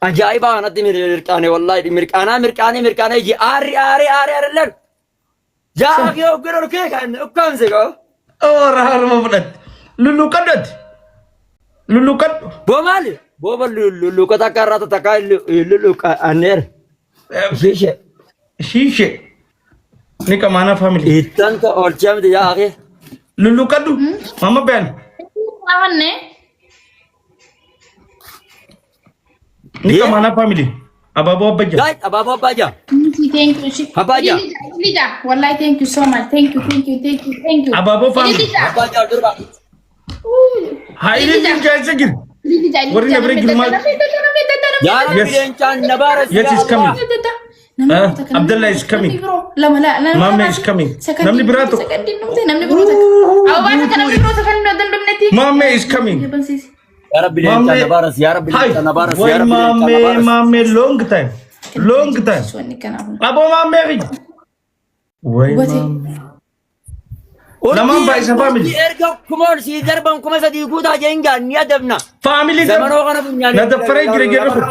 Ajaa'iba kanatti mirqaane wallahi mirqaanaa mirqaanee mirqaanee ji aarri aarri aarri aarri yaa kee oggan ol kee kan ukkaamse koo. Oora harma fudhatte. Lulluqadhu ati. Lulluqadhu. Boo maali? Boo ba lulluqata akka irraa takka lulluqanneer. Shiishe. Shiishe. Ni qamaana family. Ittanta oolchee miti yaa akee. Lulluqadhu. Mama Ben. Gaafanne. Ni qamaana family. Abaaboo abbajja. Gaay abaaboo abbaa jaa. Thank you. She- Abbaa jaa. Lija, wallahi thank you so much. Thank you, thank you, thank you, thank you. Abaaboo family. Lija. Abbaa jaa durba. Haa ililli keessa jiru. Lija, Warri na bira jiru maal? Yaa Rabbi Yes. leencaan na baara Yes, is coming. Abdallah is coming. Mame is coming. Namni biraa tokko. Namni biroo takka. Ababaa takka namni biroo takka hin dandamnetti. Mame is coming. Yaa Rabbi leencaan na baaras yaa Rabbi Hi. leencaan na baaras Wai yaa Rabbi leencaan na mame baaras. mame long time. Long time. Abo mame ri. Wai Gubate. mame. Lamaan baay'isa family. Erga kumoon sii darban 3000 guutaa jeen ni adabna. Family Zamanoo kana funyaanii. Na daffaree jira jirra kun.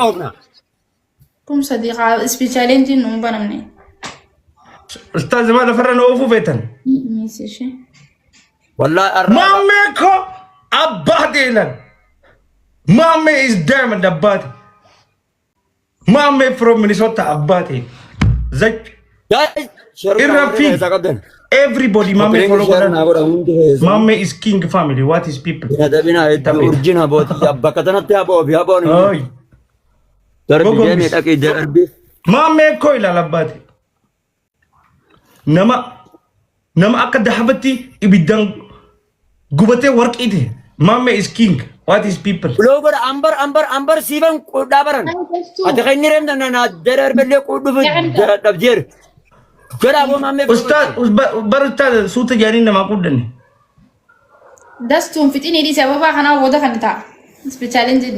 3000 ispeeshaalentiin nuun banamne. Ustaaz maal lafarra na oofuu feetan. Miisi ishee. Wallahi arra. Mame ko abbaate ilan. Mame is diamond abbaate. Mame from Minnesota abbaate. Zach Guys, irra fi everybody mame follow godhan. Mame is king family. What is people? Adabina hedduu urjina bootii bakka tanatti haboo fi haboon Oy. darbi Gogombis. deemee dhaqee darbi. Mame ko ilaal abbaate. Nama nama akka dahabatti ibiddaan gubatee warqii ta'e. Mame is king. What is people? Uloo godha ambar ambar ambar siifan qudhaa baran. Ati kan inni reemta na dararbellee qudhuuf dhabjeer. Godha aboo maammee. Ustaaz bar ustaaz suuta jaanii namaa quddanne. Dastuun fixinii dhiise ababaa kanaa booda kan ta'a. Ispeeshaalentiin.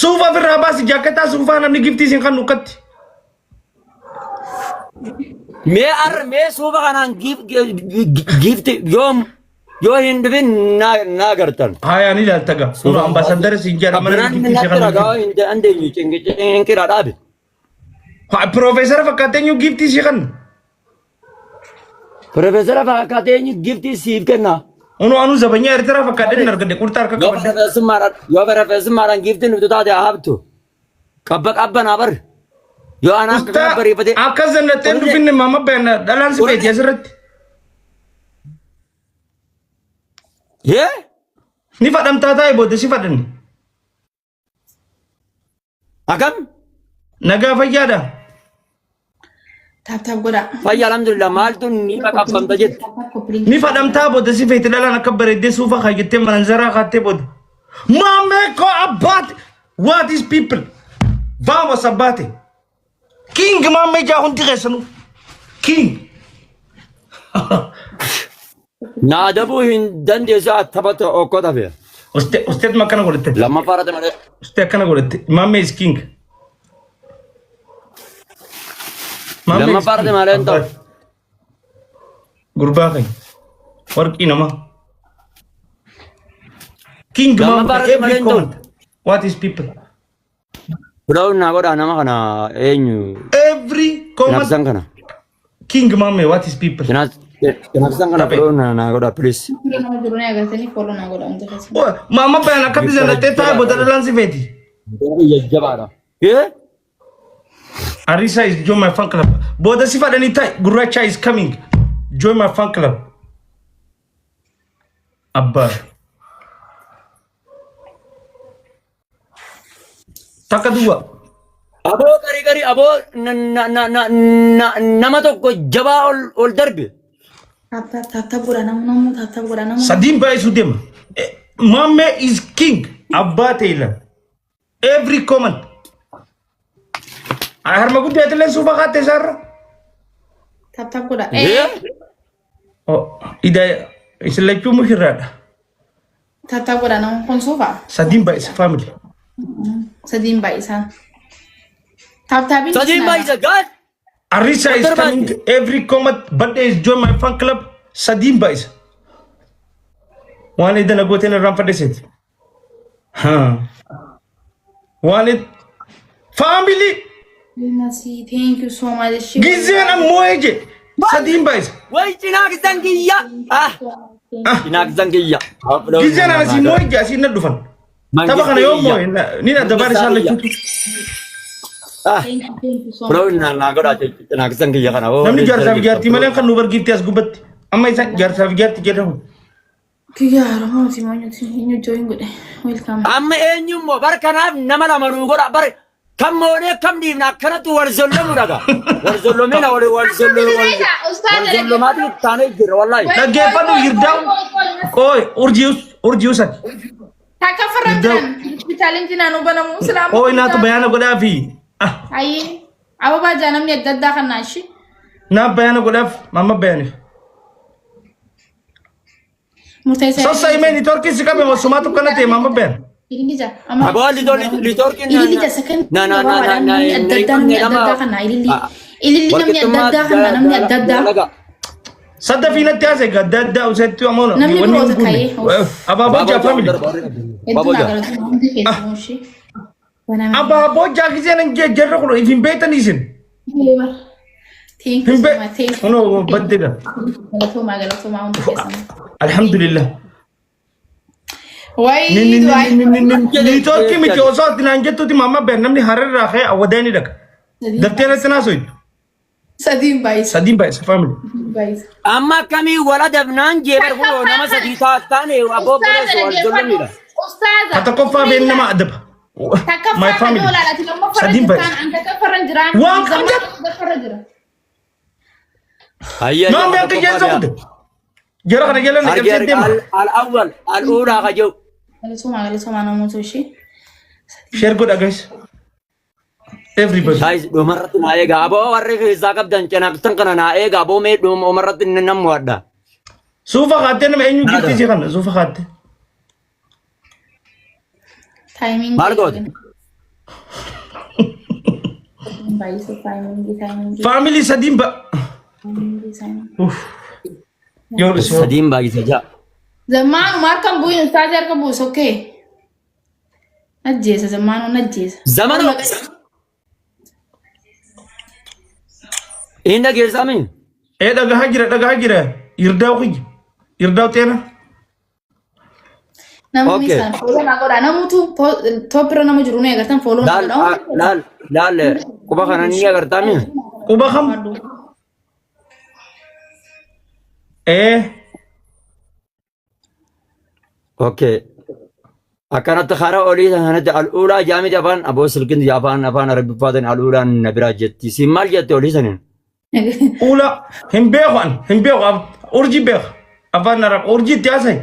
Suufa ofirraa baasi jaakkataa suufaa namni giftii isin kan nukkatti. Mee ar mee suufa kanaan giifti yoom yoo hin dhufin naa gartan. Hayaa ni ilaalta gaa. Kun ambaasaddara siin jedha mana Biraan giftii isin natti kan ragaa hin dandeenyu cinqira dhaabe. Piroofeesara fakkaatee eenyu giftii si kan. Piroofeesara fakkaatee eenyu giftii siif kenna. Unu anu zabanyaa Eertiraa fakkaatee hin argadde qurxaa harka Yoo qabadde. piroofeesummaadhaan yoo piroofeesummaadhaan giftiin dhuftu taate habtu. Qabba qabbanaa bar. Yoo anaa akka kana bariifatee. Akkas dandattee hin dhufinne maama beena dhalaan si feeti asirratti. Yee? Ni fadhamtaa taa'e booda si fadhanne. Akkam? Nagaa fayyaadha. Taap taap godhaa. Fayya alhamdulillah maaltu ni qaqqabamta jette. Ni fadhamtaa booda si feeti dhalaan akka bareeddee suufa kaayyatee mananzaraa kaattee booda. Maamee koo abbaate. What is people? Vamos abbaate. King maamee jaa hundi keessanuu. King. Na adabuu hin dandeessu taphata okkota fe'a. Uste usteet akkana godhatte. Lammaffaa irratti malee. Uste akkana godhatte. Maamee is king. Maamee is Lammaffaa irratti king. malee hin ta'u. Abbaate. Gurbaa keenya. Warqii namaa. King Lammaffaa maamee irratti malee every hin ta'u. comment. What is people? Filaa'uun naa godhaa nama kana eenyu Every comment. nafsan kana. King maamee what is people? Nafsan kana Taphee. filaa'uun naa godhaa please. Nama jiru ni agartanii follow naa godhaa hundi keessan. Oh, Maama bayan akkatti zalattee taa'e booda dhalaan si feeti. Jajjabaadha. Ee? Arisa is join my fan club. Booda si fadhanii taa'e gurraacha is coming. Join my fan club. Abbaa. Takka duwwaa. Aboo garii garii aboo na- na- na- na- nama tokko jabaa ol ol darbe. Taap taap taap taap godhaa namu namu taap taap godhaa namu. Sadiin baay'isuu deema. Maamee is king. Abbaa ta'e Every comment. Harma guddaa illee suufa kaatte isaarra. Taap taap godhaa. Ee? Oh, ida isin lachuu mushirraadha. Taap taap godhaa namu kun suufa. Sadiin baay'isa family. Sadiin baay'isaan. Taap taapiin. Sadiin baay'isa gaas. Arisa is Dr. coming Baay'ee. every comment birthday is join my fan club. Sadiin baay'isa. Waan edana gooteen irraan fadhiseeti. Waan Family Masi, thank you so much. She gizeen ammoo eje sadiin baay'isa. Way cinaaqsan kiyya. Ah cinaaqsan kiyya. Gizeen anasii moo eje asiin na dhufan. Tapha kana yoo moo ni adda isaan lachuutu. Ah Thank you, thank you so much. Fuloo naa godhaa cinaaqsan kiyya kana. Namni jaarsaaf jaartii malee kan nu bargiifti as gubbatti. Amma isaan jaarsaaf jaartii jedhamu. Kiyya Oromooti moo eenyu join godhe. Welcome. Amma eenyummoo bar kanaaf nama lama nuu godha bar kam moonee kam dhiifna akkanatti wal zollamu dhaga. Wal zollomina wal wal wal zollomaatu taanee jira wallaahi. Dhaggeeffadhu Yirdaa'u. Qooy urjius urjius ati. Takka farran jiran. Challenge naannoo banamu. Silaamu. Qooy naatu bayaana godhaa fi Ayyee. Ababaa jaa namni adda addaa kan naashi. naaf bayaana godhaaf mamma bayaaniif. Murteessaa. Sossa'i mee niitoorkiin si qabe sumaatu kana ta'e mamma bayaan. Ililli jaa. Aboo liitoorkiin Ililli jaa sakan na na na na na namni adda addaa namni adda addaa kana ililli. Ililli namni adda addaa kana namni adda addaa. Sadda fiinatti haasa'e gadda addaa usetti amoona. Namni biroota ka'ee. Abaaboo jaa family. Hedduu naa galatuma hundi keessanuu ishee. Baname. Abaaboo jaa giseen hin jarra kun hin beektan isin. Thank you Hin so much. Thank you. Kunoo baddeedha. Galatoomaa galatoomaa hundi keessanuu. Alhamdulillah. Wayii du'aa. Niitoorkii miti osoo ati naan jettuuti mamma bayaan namni hararraa ka'ee awwadaa ni dhaqa. Daftee natti naasoytu. Sadiin baay'isa. Sadiin baay'isa family. Baay'isa. Amma akkamii wal adabnaan jee bar kunoo nama sadii taane aboo boleessu wal zollomidha. Ustaaza. Ka tokkoffaa been nama adaba. My Takkaffaa kan family. olaalaati lammaffarra Sadiin jirtaan baay'isa. an takaffarra jiraan. Waan qabdan. Sadaffara jira. Hayya. Maammi akka keessa kute. Jara kana jala na Arge cabsee arge deema. al awwal al uulaa ka jiru. Galatoomaa galatoomaa namoota ishee. Share godha guys. Everybody. Guys dhumarratti naa eegaa aboo warri keessaa qabdan cinaaqsan kana naa eegaa aboo mee dhumarratti nan mo'adha. Suufa kaattee nama eenyu giftii si kana suufa kaattee. Timing. Maal goote? Baay'isa timing timing Family sadiin ba. timing. Uff. Yoo dhusoo. Sadiin baay'isa ja'a. Zammaanuma harka hin bu'in ustaazi harka buusu okay. Ajjeesa zammaanuu ajjeesa. Zamana. Inni dhageessaa mii? Ee dhagahaa jira dhagahaa jira. Yirdaa'u kiyya. Yirdaa'u xeena. Namni Okay. isaan follow naa godha. Namutu top irra nama jiru ni agartan follow naa Laal godha. laal laal quba kana ni agartaa mii? Quba kam? Ee. Okay. Akkanatti karaa olii kanatti al'uulaa jaamiti afaan aboo silkin afaan afaan arabiffaatiin al'uulaan na biraa jetti. Siin maal jette olii saniin? Ula hin beeku an hin beeku urjii beeka afaan arab urjii itti haasa'i.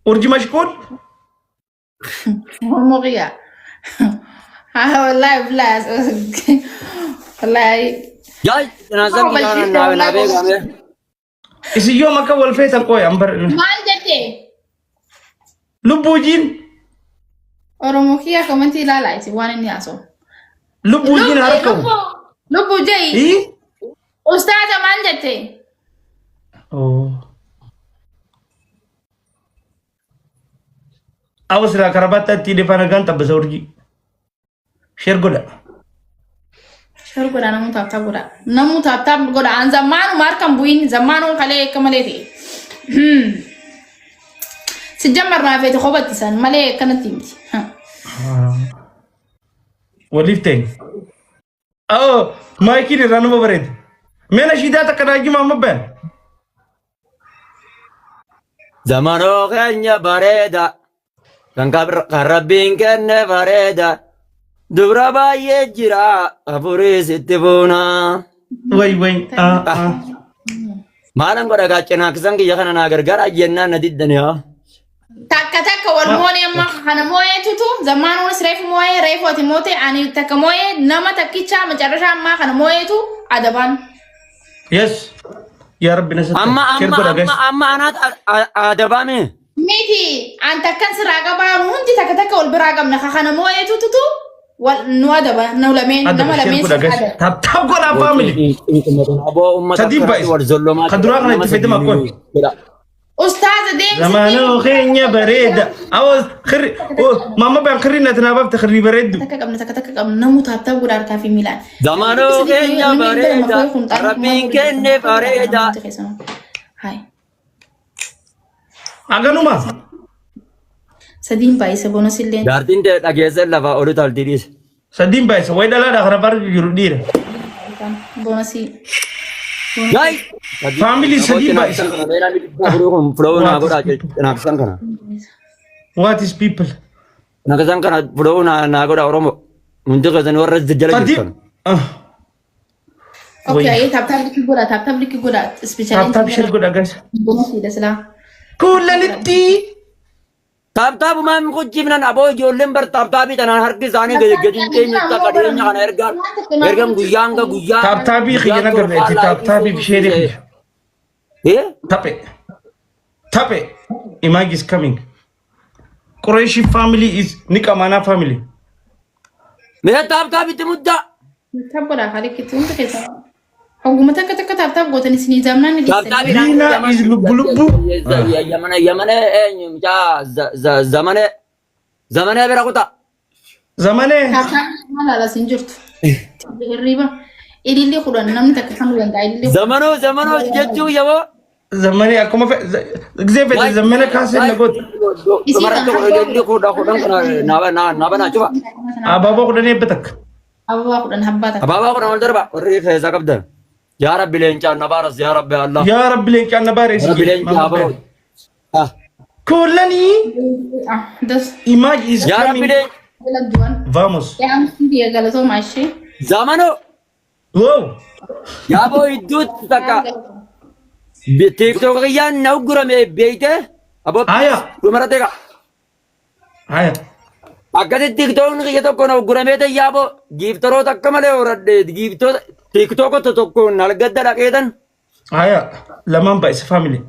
Urjii mashkuul Oromoo qiyyaa. Haa wallaahi billahi wallaahi. Yaa cinaasan kana naa naa beekame. Isin yoom akka wal feetan qooy an bar Maal jette? lubbuu jiin Oromoo kiyyaa komentii ilaalaa isin waan inni haasa'u. lubbuu jiin harka qabu. Lubbuu ja'i. Ii? Ustaaza maal jette? Oh. Awa silaa karabaatti itti dhifaa nagaan xabbasa urjii. Share godha. Share godha namuu tap tap godha. Namuu tap tap godha. An zammaanuma harkan bu'in zammaanuun kalee akka malee ta'e. Si jammarraa feete kophatti san malee akkanatti miti. Waliif ta'e. Oh, maayikiin irraa nama bareeda. Mee nashiidaa takka naa jimaa amma bayan. Zamanoo keenya bareeda. Kan kan rabbiin kenne bareeda. Dubra baay'ee jira afurii sitti fuuna. Way way. Ah ah. Maalan godha gaa cinaaksan kiyya kana naa gargaara jennaan na diddani haa. Takka takka wal moonee amma kana moo'eetutu zammaanuunis reefu moo'ee reefu ati moote ani takka moo'ee nama takkichaa macarrashaa ammaa kana moo'eetu adabaan. Yes. Yaa Rabbi na sattari. Amma Share amma godha guys. amma amma anaat adabaame. Miti an takkan sirraa qabaa nu hundi takka takka wal biraa qabna ka kana moo'eetututu wal nu adaba nu lameen Adaba nama share lameen godha sirraa guys. adaba. Tap tap godha family. Aboo uummata Sadii akkanatti baay'isa. wal zollomaa Kan duraa kana nama itti fayyadama sadii kun. godha. Ustaaza deemsi. Zamaanoo keenya bareeda. Awo kirri maama baan kirri nati naa baafte kirri bareeddu. Takka qabna takka takka qabna namuu taaptaap godha harkaa fi miilaan. Zamaanoo keenya bareeda. Rabbiin kenne bareeda. Hai. Haganuma. Sadiin baay'isa bonus illee. Jaartiin tee dhageessee lafaa oli taltii dhiise. Sadiin baay'isa. Wayi dhalaadha kana bara jiru dhiira. Bonusii. Gaay! Family sadii baay'isa. Flow naa godhaa cinaaqsan kana. What is people? Naqsan kana flow naa godhaa Oromoo. Hundi keessan warra jala Sadii. jirtan. Okay, ayyee tap tap likii godha tap tap likii godha. Ispeeshaalii. Tap tap share godha guys. Bonusiidha silaa. Kuulanitti. Taaptaabumaan kuchifnan aboo ijoolleen bar taaptaabii tanaan harki isaanii gadi gadi hin teenye takka dhiyeenya kana ergaan ergan guyyaa hanga guyyaa. Tap taabii kiyya na garreetti. Tap taabii fi sheerii kiyya. Eh? Tape. Tape. Imag is coming. Qureshi family is Nikamana family. Mee taaptaabitti muddaa. Tap godha haalikitti hundi keessa. Hogguma takka takka tap tap gootan isinii zamnaan ni dhiistanii. Liina is lubbu lubbu. Yamane yamane eenyu mucaa zamane zamane bira kutaa. Zamane. Tap tap maal haala isin jirtu. Hirriba. Ililli kudhan namni takka kamuu danda'a ililli kudhan. Zamanoo zamanoo jechuu yaboo. Zamane akkuma gisee fedhe zamane kaasee na goote. Dhumarratti ililli kudha kudhan kana naa banaa cufa. Abaaboo kudhan eebba takka. Ababaa kudhan habbaa takka. Abaabaa kudhan ol darba warri keessaa qabdan. Yaa Rabbi leencaan na baaras yaa Rabbi Allah. Yaa Rabbi leencaan na baareessi. Rabbi leencaa baroo. Kuulanii. Ah, das. Imag is Yaa Rabbi coming. leencaa. Jala du'an. Vamos. Yaa amsi galatoomaa ishee. Zamanoo. Wow. Yaaboo idduutti takka. TikTok kiyyaan na uggurame beeyte. Aboo Aya. dhumarratti egaa. Aya. Akkasitti TikTokni kiyya tokko na ugguramee ta'e yaaboo giiftoroota akka malee horadhe giiftoota TikTokota tokkoon algadda dhaqeetan. Aya. Lamaan baay'isa family.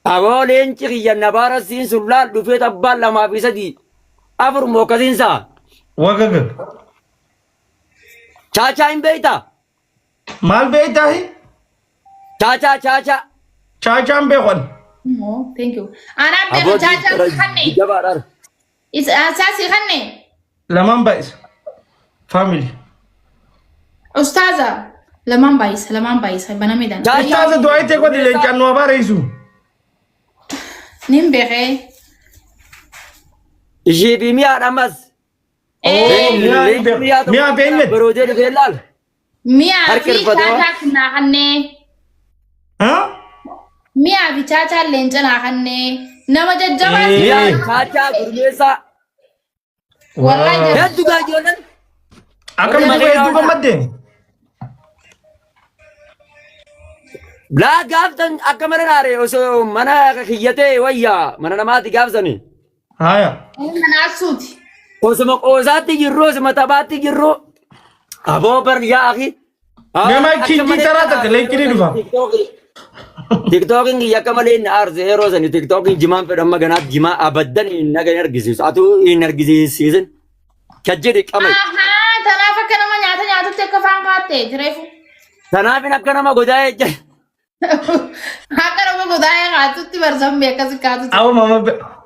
Aboo leenci kiyya na baarasiin sun laal dhufee abbaan lamaa fi sadii afur moo akkasiin sa'a. Wagaga. Chaachaa hin beeytaa? Maal beektaa? Chaachaa chaachaa. Chaachaan beekan. Oh, thank you. Anaa Aboo beeku chaachaa kanne. jabaadhaan. Isaasi kanne. Lamaan baay'isa. Family. Ustaaza. Lamaan baay'isa lamaan baay'isa banameedhaan. Chaachaa. Ustaaza du'aa itee godhi leencaan nu abaareessu. Nin beekee. Ishii fi mi'aadha ammas. Eh, mi'aa hin beeku. Mi'aa beekne. Baroodee dhufee laal. Mi'aa Harka fi irfatee chaachaa kunnaa kannee. Haa? Mi'aa fi chaachaa leenca naa kannee. Nama jajjabaa. Eh. Mi'aa chaachaa gurmeessaa. Wallahi jajjabaa. Hedduu gaa ijoolleen. Akkamitti hedduu gammadde? Laa gaaftan akka mana naare osoo mana kiyyatee wayyaa mana namaatti gaafsani. Haya. Mana asuuti. Osuma qoosaatti jirru osuma taphaatti jirru aboo bar yaa akhi. Nama kinjii taraa takka leencini dhufa. Tiktookiin kiyya akka malee inni aarse yeroo sani tiktookiin jimaan fedhu amma ganaaf jimaa abaddan hin naga hin argisiisu. Atuu hin argisiisin. Kajjiri qamai. Ahaa, tanaaf akka nama nyaata nyaatutti akka afaan kaatte jireefu. Tanaafin akka nama godaa'ee jecha. Akka nama godaa'ee kaatutti barsambe akkasi kaatutti. Awo mama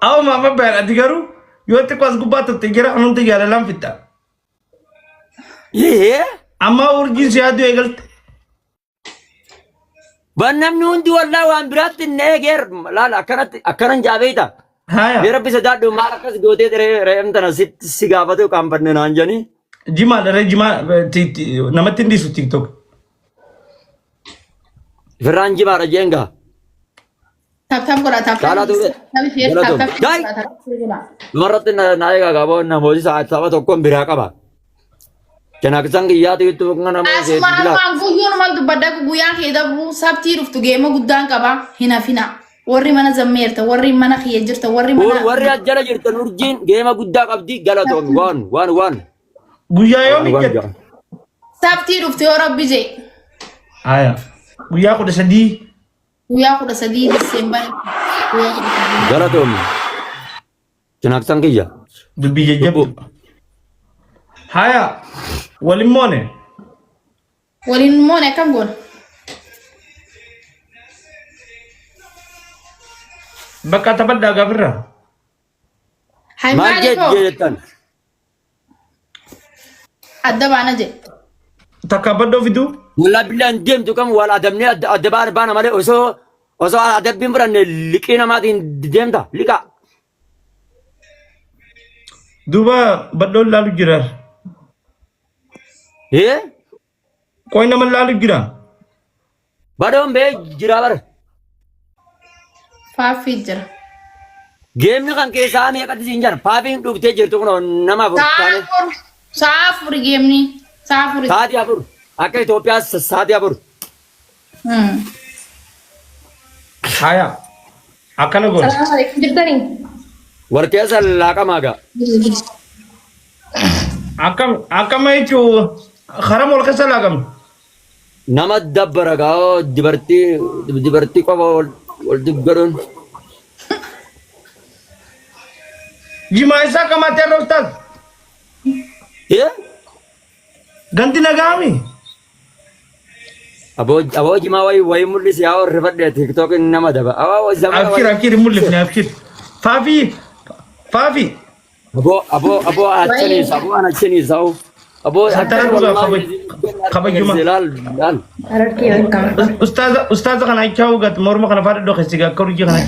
awo mama baan ati garuu yoo xiqqoo as gubbaa turte jira hundi jaalalaan fixxa. Yee. Amma urjiin si yaaduu eegalte. Ban namni hundi wallaa waan biraatti hin eegeer laala akkanatti akkanan jaabeeta. Haya. Mee rabbi sodaadhu maal akkas gootee re'ee tana si gaafatu qaanfanne naan jedhanii. Jimaa dharee jimaa namatti hin dhiisu TikTok. Firraan jimaadha jeen gaa. Tap tap godha tap tap. Caalaa tuute. Tap share tap tap Gaay! godha tap share godha. Dumarratti na eegaa qabu namooti tapha tokkoon biraa qaba. Janaakisan kiyyaatu itti kana Asuma armaan guyyuunumaan dubbadha guyyaan kee dabru sabtii dhuftu geema guddaan qaba hin hafina. Warri mana zammeerta warri mana kiyya jirta warri mana. Warri as jala jirtan urjiin geema guddaa qabdi galatoon waan waan waan. Guyyaa yoom ijjatte? Sabtii dhuftu yoo rabbi jee. Haya. Guyyaa 13. Guyyaa 13 Diseembar. Guyyaa 13. Galatoon. Janaakisan kiyya. Dubbii jajjabdu. Haya. Walin moone. Waliin moone akkam goona? Bakka taphadhaa gaafirra. Hay Maal maaliif hoo? jettan? Adda baana jedhe. Takka baddoo fiduu. Walaa billaan deemtu kam wal adabnee adda baana baana malee osoo adabbiin fudhanne liqii namaatiin deemta liqa. Duuba baddoon laalu jira. Ee Qoy nama laalu jira. badoon bee jira bara. Faaffii jira. Geemni kan keessaa meeqatti siin jira paafiin dhuftee jirtu kun nama afur Sa'a taane 4. Sa'a 4 geemni. Sa'a 4. sa'aatii 4 akka Itoophiyaa sa'aatii 4. Haya. Akkana goona. Salaam alaikum jirtanii? Wal keessa laaqamaa gaa. Akkam akkama jechuun haram wal keessa laaqamne. Nama dabbara gaa dibartii dibartii qofa wal wal dubgaruun. Jimaa isaa qamaatee irra ustaaz. Ee Ganti nagaami. Aboo aboo jimaa wayii wayii mul'isi yaa warri fadhee tiktookiin nama daba. Aboo zamana Abshir wayii. abshir hin mul'ifne abshir. Faafii faafii. Aboo aboo aboo achaniis aboo an achaniis aboo aboo Sattara akkana dhugaa wallaahi kabajuma. laal laal. Harargee welcome. Ustaaza ustaaza kana achaa ugat morma kana faadha dhokessi akka urjii kana.